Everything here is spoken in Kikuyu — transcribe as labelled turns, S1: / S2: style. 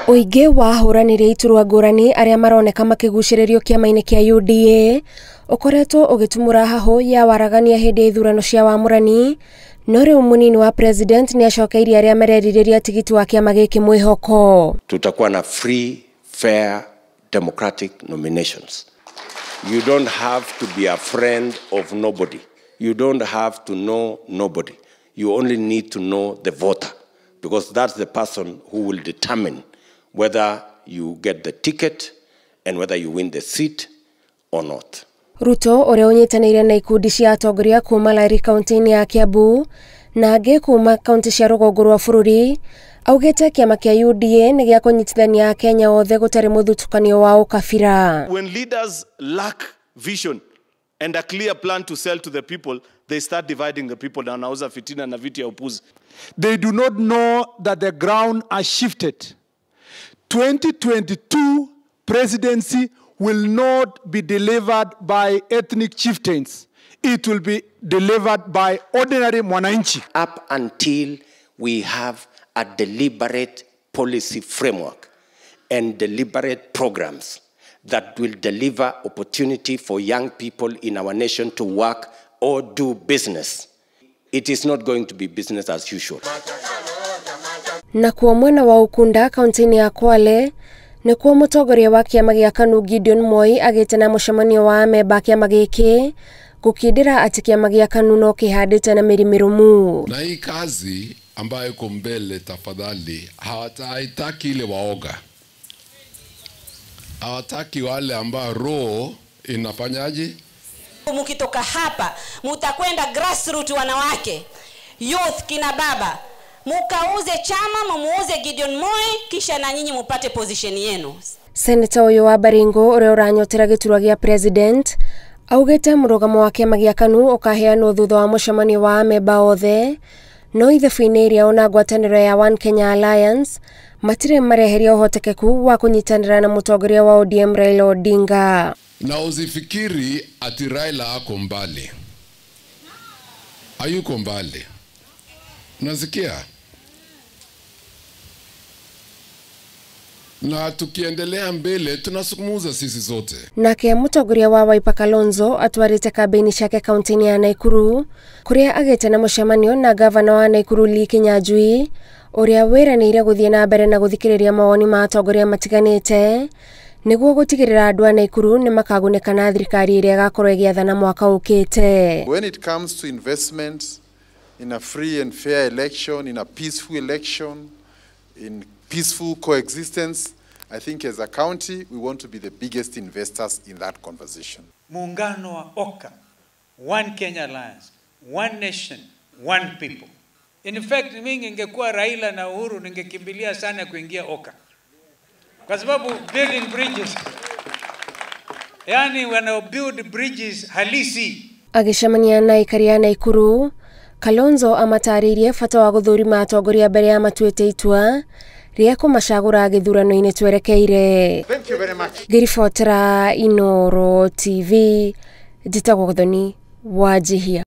S1: Ũingĩ wa ahũranĩri a iturwa ngũrani arĩa maroneka makĩgucĩrĩrio kĩama-inĩ kĩa UDA ũkoretwo ũgĩtumũra hahũ ya waragania hĩndĩ ya ithurano cia wamũrani, no rĩu mũnini wa president nĩacokeirie arĩa marerirĩria tigiti wa kĩama gĩkĩ mwĩhoko.
S2: Tutakuwa na free, fair, democratic nominations. You don't have to be a friend of nobody. You don't have to know nobody. You only need to know the voter, because that's the person who will determine whether you get the ticket and whether you win the seat or not.
S1: Ruto ũrĩa ũnyitanĩire na ikundi cia atongoria kuma Lari kaunti-inĩ ya Kiambu na angĩ kuma kaunti cia rũgongo rwa bũrũri augĩte kĩama kĩa UDA nĩ gĩa kũnyitithania Akenya othe gũtarĩ mũthutũkanio wa ũkabira.
S3: When leaders lack vision and a clear plan to sell to the people, they start dividing the people na wanauza fitina na viti ya upuzi.
S4: They do not know that the ground has shifted. 2022 presidency will not be delivered by ethnic chieftains. It will be delivered by ordinary mwananchi.
S2: Up until we have a deliberate policy framework and deliberate programs that will deliver opportunity for young people in our nation to work or do business, it is not going to be business as usual.
S1: Nakuo mwena wa Ukunda kaunti-inĩ ya Kwale nĩkuo mũtongoria wa kĩama gĩa KANU Gideon Moi agĩte na mũcemanio wa amemba a kĩama gĩkĩ gũkindĩra atĩ kĩama gĩa KANU no kĩhandĩte na mĩri mĩrũmu.
S5: Na hii kazi ambayo iko mbele, tafadhali, haitaki ile waoga, hawataki wale ambao roho inafanyaje.
S6: Mukitoka hapa mutakwenda grassroots, wanawake, youth, kina baba, mukauze chama, mumuuze Gideon Moi, kisha na nyinyi mupate position yenu.
S1: Senator ũyũ wa Baringo ũrĩa ũranyotera gĩturwa gĩa president augĩte mũrũgamo wa kĩama gĩa KANU ũkaheanwo thutha wa mũcemanio wa amemba othe, no ithabu-inĩ ĩrĩa ona ngwatanĩro ya One Kenya Alliance matirĩ mareheria ũhotekeku wa kũnyitanĩra na mũtongoria wa ODM Raila Odinga.
S5: Na usifikiri ati Raila ako mbali, hayuko mbali. Unasikia? Na tukiendelea mbele tunasukumuza sisi zote.
S1: Nake mũtongoria wa Wiper Kalonzo atwarĩte kambĩini ciake kaunti-inĩ ya Nakuru kũrĩa agĩte na mũcemanio na gavana wa Nakuru Lee Kinyanjui ũrĩa wĩranĩire gũthiĩ na mbere na gũthikĩrĩria mawoni ma atongoria matiganĩte nĩguo gũtigĩrĩra andũ a Nakuru nĩ makagunĩka na thirikari ĩrĩa ĩgakorwo ĩgĩathana mwaka ũkĩte.
S7: When it comes to investment in a free and fair election, in a peaceful election, in peaceful coexistence, I think as a county, we want to be the biggest investors in that conversation.
S8: Muungano wa OKA, One Kenya Alliance, One Nation, One People. In fact, mimi ningekuwa Raila na Uhuru ningekimbilia sana kuingia OKA. Kwa sababu building bridges, yani wana build bridges halisi.
S1: Agĩcemania na aikari a Nakuru, Kalonzo amatarĩirie bata wa gũthũrima atongoria mbere ya matuĩte itua rĩa kũmacagũra gĩthurano-inĩ twerekeire.
S7: Thank you very much.
S1: Ngĩribotera Inooro TV, njĩtagwo Gathoni Wanjihia.